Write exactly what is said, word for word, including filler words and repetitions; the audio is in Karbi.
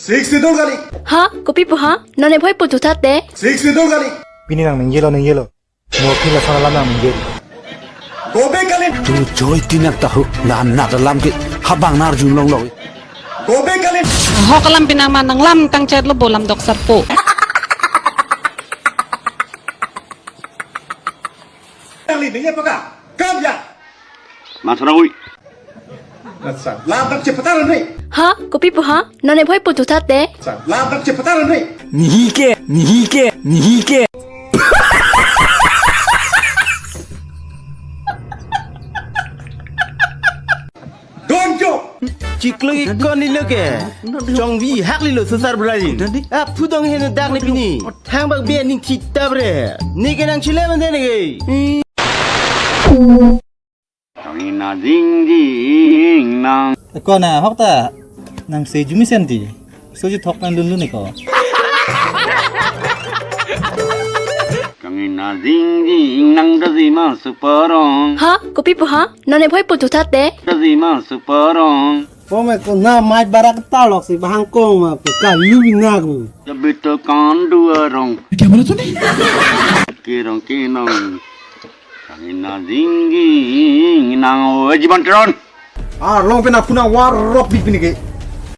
Six nidol kali. Ha? Kopi pu ha? Non ebhoi pu tu thate? Six nidol kali. Pini nang ningjelo, ningjelo. Mo phi lason alam nang ningje. Go back kali. Tu joy tinak tahu, la nat alam ke habang nar jun long long. Go back kali. Hok alam pinang ma nang lam tang chet lo bolam dok sarpo. Nang li ningje paka. Kam ya. Masra ui. Acha, lam dak chepatar nai. Ha? Kopi pu ha? Non ebhoi pu tu thate? Acha, lam dak chepatar nai. Nihi ke, nihi ke, nihi ke. Don jo. Chiklo ikon nilo ke. Chongvi hak lilo susar brajin. Aphu dong heno dak le pini. Hang bak be ning thita bre. Ni ke nang chile bende ni ke. Kangina jing jing nang. Ko na hok ta nang se jumi senti. Soji thok nang dun dun ko. Kangina jing jing nang da jima suparong. Ha? Kopi pu ha? Non ebhoi pu tu thate? Da jima suparong. Pome ko na mai barak talok si bahang kong ma ko kalu na ko. Jabito kandu arong. Kya bola tune? Kirong kinong. Kangina jing jing nang o jiban tron. Ah, long pena kuna warok bik pini ke.